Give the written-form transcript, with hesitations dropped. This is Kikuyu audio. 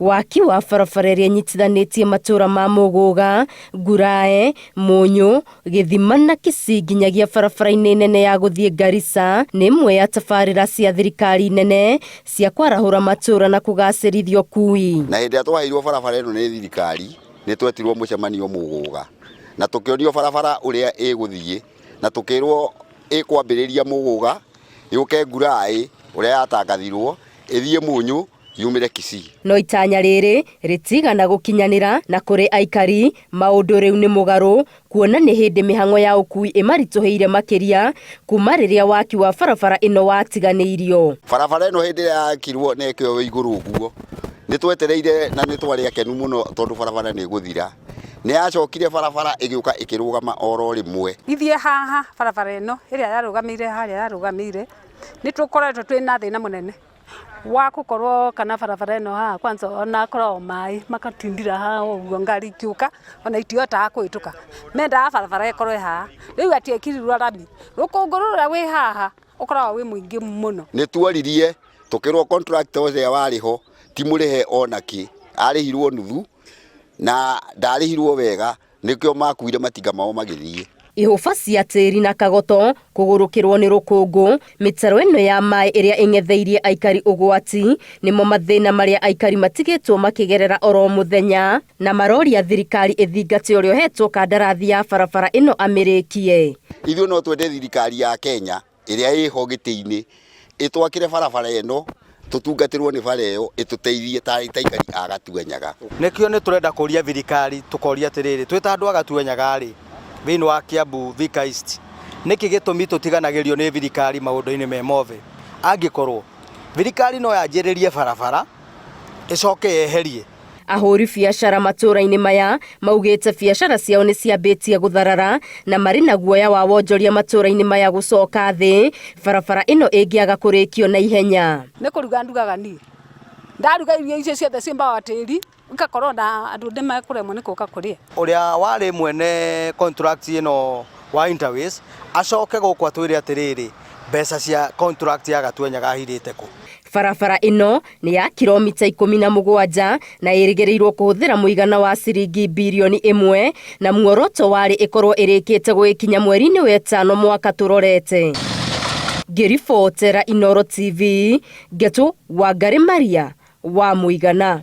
Waki wa barabara ĩrĩa ĩnyitithanĩtie matũra ma Mũgũga, Ngurae, Mũnyũ, Gĩthima na Kisii nginyagia barabara-inĩ nene ya gũthiĩ Garissa nĩ ĩmwe ya tabarĩra cia thirikari nene cia kwarahũra matũra na kũgacĩrithia ũkui. Na hĩndĩ ĩrĩa twaheirwo barabara ĩno nĩ thirikari, nĩ twetirwo mũcemanio Mũgũga na tũkĩonio barabara ũrĩa ĩgũthiĩ na tũkĩrwo ĩkwambĩrĩria Mũgũga, yũke Nguraĩ ũrĩa yatangathirwo, ĩthiĩ Mũnyũ, yumĩre Kisii. No itanya rĩrĩ rĩtigana gũkinyanĩra na kũrĩ aikari maũndũ rĩu nĩ mũgarũ kuona nĩ hĩndĩ mĩhang'o ya ũkui ĩmaritũhĩire makĩria kuma rĩrĩa waki wa barabara ĩno watiganĩirio. Barabara ĩno hĩndĩ ĩrĩa yakirwo na ĩkĩoywo igũrũ ũguo, nĩ twetereire na nĩ twarĩ akenu mũno tondũ barabara nĩ ĩgũthira. Nĩ yacokire barabara ĩgĩũka ĩkĩrũgama oro rĩmwe. Ithuĩ haha barabara ĩno ĩrĩa yarũgamĩire harĩa yarũgamĩire, nĩ tũkoretwo twĩna thĩna mũnene wa gũkorwo kana barabara ĩno haha kwanza ona korwo maĩ makatindira haha ũguo ngari ikiũka ona itihotaga kũhĩtũka. Mendaga barabara ĩkorwo ĩ haha, rĩu atĩ ĩkirirwo rami, rũkũngũ rũrĩa wĩ haha ũkoragwo wĩ mũingĩ mũno. Nĩ tuoririe tũkĩrwo contractor ũrĩa warĩ ho ti mũrĩhe ona kĩ, arĩhirwo nuthu na ndarĩhirwo wega nĩkĩo makuire matinga mao magĩthiĩ. Ihũba cia tĩri na kagoto kũgũrũkĩrwo nĩ rũkũngũ, mĩtaro ĩno ya maĩ ĩrĩa ĩng'etheirie aikari ũgwati nĩmo mathĩna marĩa aikari matigĩtwo makĩgerera oro mũthenya na maroria thirikari ĩthingate ũrĩa ũhetwo kandarathi ya barabara ĩno amĩrĩkie. Ithuĩ no twende thirikari ya Kenya ĩrĩa ĩho gĩtĩ-inĩ ĩtwakĩre barabara ĩno tũtungatĩrwo nĩ bara ĩyo ĩtũteithie ta aikari a Gatuanyaga. Nĩkĩo nĩ tũrenda kũria thirikari tũkoria atĩrĩrĩ, twĩ ta andũ a Gatuanyaga rĩ, thĩinĩ wa Kiambu Thika East, nĩkĩ gĩtũmi tũtiganagĩrio nĩ thirikari maũndũ-inĩ me mothe? Angĩkorwo thirikari no yanjĩrĩrie barabara ĩcoke yeherie. Ahũri biacara matũra-inĩ maya maugĩte biacara ciao nĩ ciambĩtie gũtharara na marĩ na guoya wa wonjoria matũra-inĩ maya gũcoka thĩ barabara ĩno ĩngĩaga kũrĩkio na ihenya. Nĩ kũruga ndugaga niĩ, ndaruga irio icio ciothe ciũmbaga tĩri igakorwo na andũ nĩ mekũremwo nĩ gũka kũrĩa. Ũrĩa warĩ mwene contract ĩno wa Interways acoke gũkũ atwĩre atĩrĩrĩ, mbeca cia contract ya Gatuanyaga ahithĩte kũ? Barabara ĩno nĩ ya kiromita 17 na ĩrĩgĩrĩirwo kũhũthĩra mũigana wa ciringi birioni ĩmwe na muoroto warĩ ĩkorwo ĩrĩkĩte gũgĩkinya mweri-inĩ wetano mwaka tũrorete. Ngĩribotera Inooro TV, Ngetũ Wangarĩ Maria wa Mũigana.